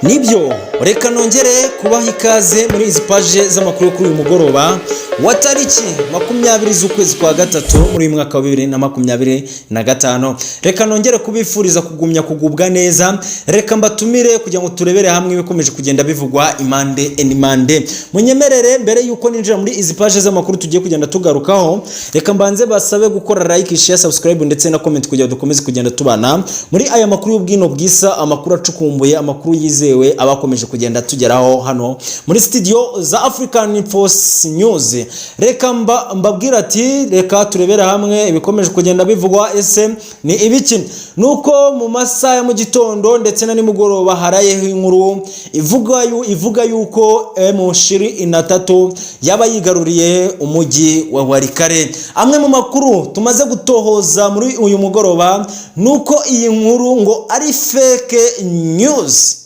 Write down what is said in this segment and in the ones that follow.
Nibyo, reka nongere kubaha ikaze muri izi paje z'amakuru kuri uyu mugoroba wa tariki 20 z'ukwezi kwa gatatu muri uyu mwaka wa 2025. Reka nongere kubifuriza kugumya kugubwa neza. Reka mbatumire kugira ngo turebere hamwe ibikomeje kugenda bivugwa impande n'impande. Munyemerere, mbere yuko ninjira muri izi paje z'amakuru tugiye kugenda tugarukaho, reka mbanze basabe gukora like, share, subscribe ndetse na comment kugira ngo dukomeze kugenda tubana muri aya makuru y'ubwino bwisa, amakuru acukumbuye, amakuru yizewe abakomeje kugenda tugeraho hano muri studio za African Force News. Reka mbabwira ati reka turebere hamwe ibikomeje kugenda bivugwa. Ese ni ibiki? Nuko mu masaha ya mu gitondo ndetse na nimugoroba harayeho inkuru ivuga yuko M23 yaba yigaruriye umujyi wa Walikale. Amwe mu makuru tumaze gutohoza muri uyu mugoroba nuko iyi nkuru ngo ari fake news,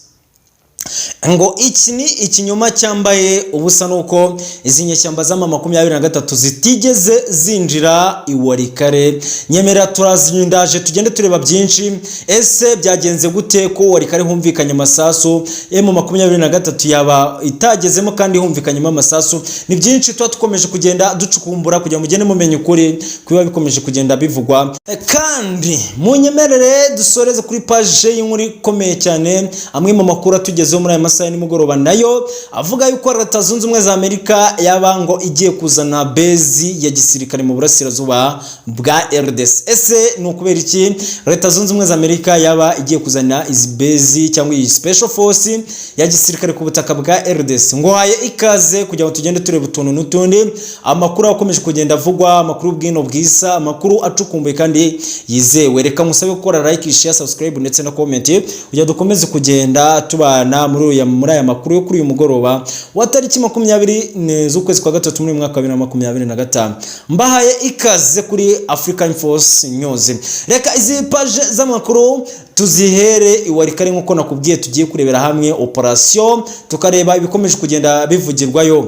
ngo iki ni ikinyoma cyambaye ubusa, nuko izi nyeshyamba z'ama 23 zitigeze zinjira i Walikale. Nyemera turazindaje tugende tureba byinshi. Ese byagenze gute ko Walikale humvikanye amasasu, M23 yaba itagezemo kandi humvikanyemo amasasu? Ni byinshi tuba tukomeje kugenda ducukumbura kugira ngo mugende mumenya ukuri kuba bikomeje kugenda bivugwa. Kandi munyemerere dusoreze kuri page y'inkuru ikomeye cyane. Amwe mu makuru atugezeho muri aya masaha ya nimugoroba nayo avuga yuko Leta Zunze Ubumwe za Amerika yaba ngo igiye kuzana base ya gisirikare mu burasirazuba bwa RDC. Ese ni ukubera iki Leta Zunze Ubumwe za Amerika yaba igiye kuzana izi base cyangwa iyi special force ya gisirikare ku butaka bwa RDC? Nguhaye ikaze kugira ngo tugende tureba utuntu n'utundi, amakuru akomeje kugenda avugwa, amakuru bwino bwisa, amakuru acukumbuye kandi yizewe. Reka musabe gukora like, share, subscribe ndetse na comment kugira dukomeze kugenda tubana muri aya makuru yo kuri uyu mugoroba wa tariki 20 z'ukwezi kwa gatatu muri uyu mwaka wa 2025. Mbahaye ikaze kuri African Force News. Reka izi page z'amakuru tuzihere i Walikale, nk'uko nakubwiye tugiye kurebera hamwe operation, tukareba ibikomeje kugenda bivugirwayo.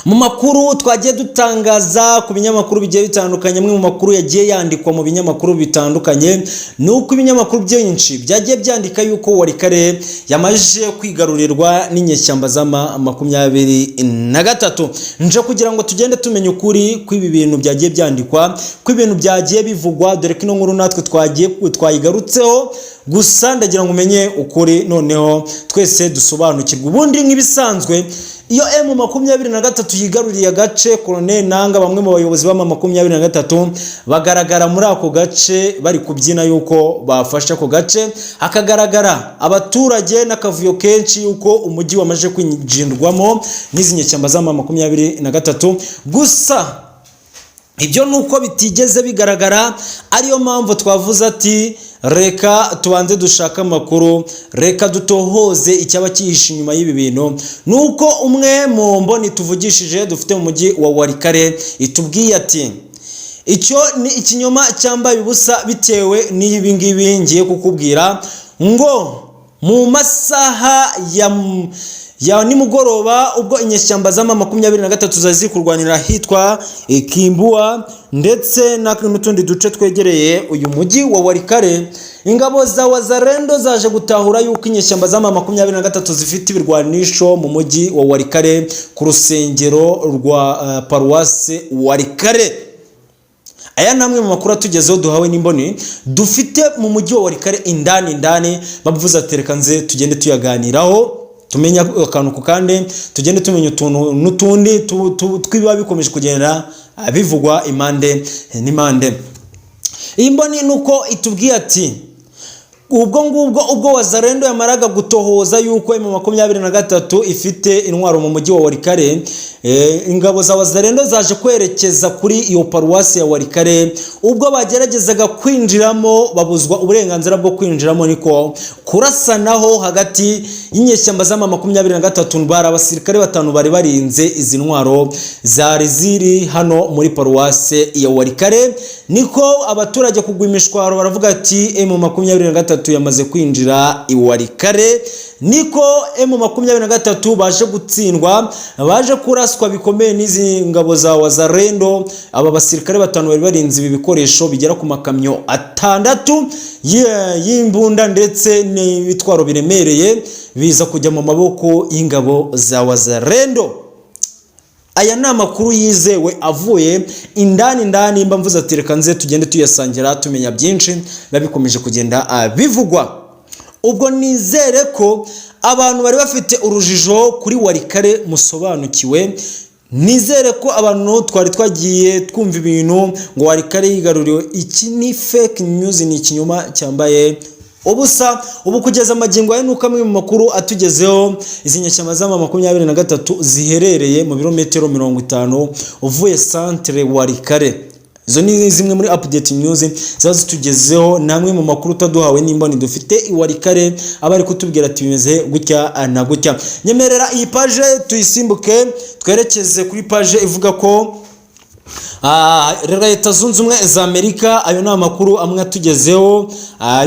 Mu makuru twagiye dutangaza ku binyamakuru bigiye bitandukanye, amwe mu makuru yagiye yandikwa mu binyamakuru bitandukanye ni uko ibinyamakuru byinshi byagiye byandika yuko Walikale yamaze kwigarurirwa n'inyeshyamba z'ama 23. Nje kugira ngo tugende tumenya ukuri kw'ibi bintu byagiye byandikwa, kw'ibintu byagiye bivugwa, dore ko ino nkuru natwe twagiye twayigarutseho. Gusa ndagira ngo umenye ukuri, noneho twese dusobanukirwe. Ubundi nk'ibisanzwe, iyo M23 yigaruriye agace, Colonel Nanga, bamwe mu bayobozi b'ama 23 bagaragara muri ako gace bari kubyina yuko bafashe ako gace, hakagaragara abaturage n'akavuyo kenshi yuko umujyi wamaze kwinjirwamo n'izi nyeshyamba z'ama 23. Gusa ibyo ni uko bitigeze bigaragara, ariyo mpamvu twavuze ati reka tubanze dushake amakuru, reka dutohoze icyaba cyihishe inyuma y'ibi bintu. Ni uko umwe mu mboni tuvugishije dufite mu mujyi wa Walikale itubwiye ati icyo ni ikinyoma cyambaye ubusa, bitewe n'ibi ngibi ngiye kukubwira. Ngo mu masaha ya nimugoroba, ubwo inyeshyamba z'ama 23 zari ziri kurwanira ahitwa Kimbua ndetse n'utundi duce twegereye uyu mujyi wa Walikale, ingabo za Wazalendo zaje gutahura yuko inyeshyamba z'ama 23 zifite ibirwanisho mu mujyi wa Walikale ku rusengero rwa paruwase Walikale. Aya ni amwe mu makuru atugezeho duhawe n'imboni dufite mu mujyi wa Walikale indani indani. Bavuze ati reka nze tugende tuyaganiraho, tumenya akantu ku kandi, tugende tumenya utuntu n'utundi twiba bikomeje kugenda bivugwa impande n'impande. Iyi mboni ni uko itubwiye ati ubwo ngubwo ubwo Wazalendo yamaraga gutohoza yuko M23 ifite intwaro mu mujyi wa Walikale, ingabo za Wazalendo zaje kwerekeza kuri iyo paruwasi ya Walikale. Ubwo bageragezaga kwinjiramo babuzwa uburenganzira bwo kwinjiramo, niko kurasanaho hagati y'inyeshyamba z'ama 23. Bari abasirikare batanu bari barinze izi ntwaro zari ziri hano muri paruwase ya Walikale, niko abaturage kugwa imishwaro, baravuga ati M23. gatatu yamaze kwinjira i Walikale. Niko M23 baje gutsindwa, baje kuraswa bikomeye n'izi ngabo za Wazalendo. Aba basirikare batanu bari barinze ibi bikoresho bigera ku makamyo 6 y'imbunda ndetse n'ibitwaro biremereye, biza kujya mu maboko y'ingabo za Wazalendo. Aya ni amakuru yizewe avuye indani indani. Mba mvuze ati reka nze tugende tuyasangira, tumenya byinshi biba bikomeje kugenda bivugwa. Ubwo nizere ko abantu bari bafite urujijo kuri Walikale musobanukiwe. Nizere ko abantu twari twagiye twumva ibintu ngo Walikale yigaruriwe, iki ni fake news, ni ikinyoma cyambaye ubusa. Ubu kugeza amagingo aya, nuko amwe mu makuru atugezeho, izi nyeshyamba z'ama 23 ziherereye mu birometero 50 uvuye centre Walikale. Izo ni zimwe muri update news ziba zitugezeho, namwe mu makuru utaduhawe n'imboni dufite i Walikale, aba ari kutubwira ati bimeze gutya na gutya. Nyemerera iyi page tuyisimbuke, twerekeze kuri page ivuga ko Leta Zunze Ubumwe za Amerika, ayo ni amakuru amwe atugezeho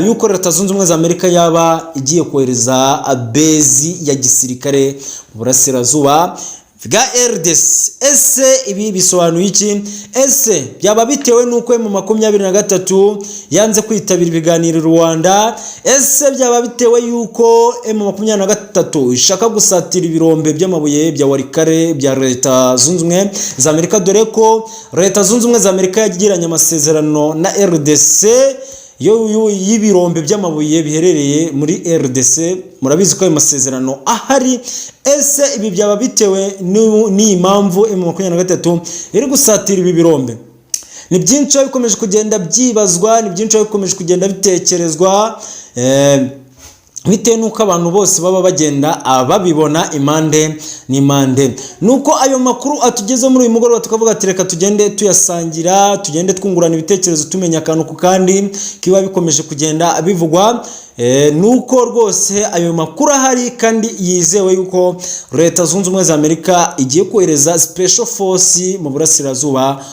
yuko Leta Zunze Ubumwe za Amerika yaba igiye kohereza base ya gisirikare mu burasirazuba bwa RDC. Ese ibi bisobanuye iki? Ese byaba bitewe n'uko M23 yanze kwitabira ibiganiro i Rwanda? Ese byaba bitewe y'uko M23 ishaka gusatira ibirombe by'amabuye bya Walikale bya Leta Zunze Ubumwe za Amerika, dore ko Leta Zunze Ubumwe za Amerika yagiranye amasezerano na RDC y'ibirombe by'amabuye biherereye muri RDC? Murabizi ko ayo masezerano ahari. Ese ibi byaba bitewe n'iyi mpamvu M23 iri gusatira ibi birombe? Ni byinshi biba bikomeje kugenda byibazwa, ni byinshi biba bikomeje kugenda bitekerezwa, bitewe n'uko abantu bose baba bagenda babibona impande n'impande. Nuko ayo makuru atugeze muri uyu mugoroba, tukavuga ati reka tugende tuyasangira, tugende twungurana ibitekerezo, tumenya akantu ku kandi kiba bikomeje kugenda bivugwa. Nuko rwose ayo makuru ahari kandi yizewe yuko Leta Zunze Ubumwe za Amerika igiye kohereza special force mu burasirazuba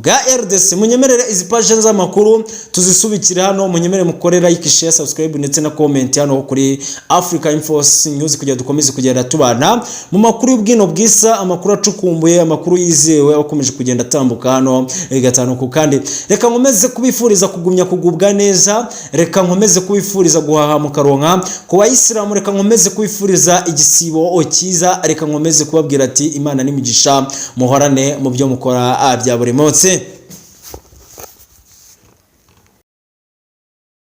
bwa RDC. Munyemerere izi page z'amakuru tuzisubikire hano. Munyemerere mukore like, share, subscribe ndetse na comment hano kuri Africa Infos News, kugira dukomeze kugenda tubana mu makuru y'ubwino bwisa, amakuru acukumbuye, amakuru yizewe akomeje kugenda atambuka hano gatanu ku kandi. Reka nkomeze kubifuriza kugumya kugubwa neza, reka nkomeze kubifuriza guhaha mukaronka. Ku bayisilamu, reka nkomeze kubifuriza igisibo cyiza, reka nkomeze kubabwira ati Imana n'imigisha muhorane mu byo mukora bya buri munsi.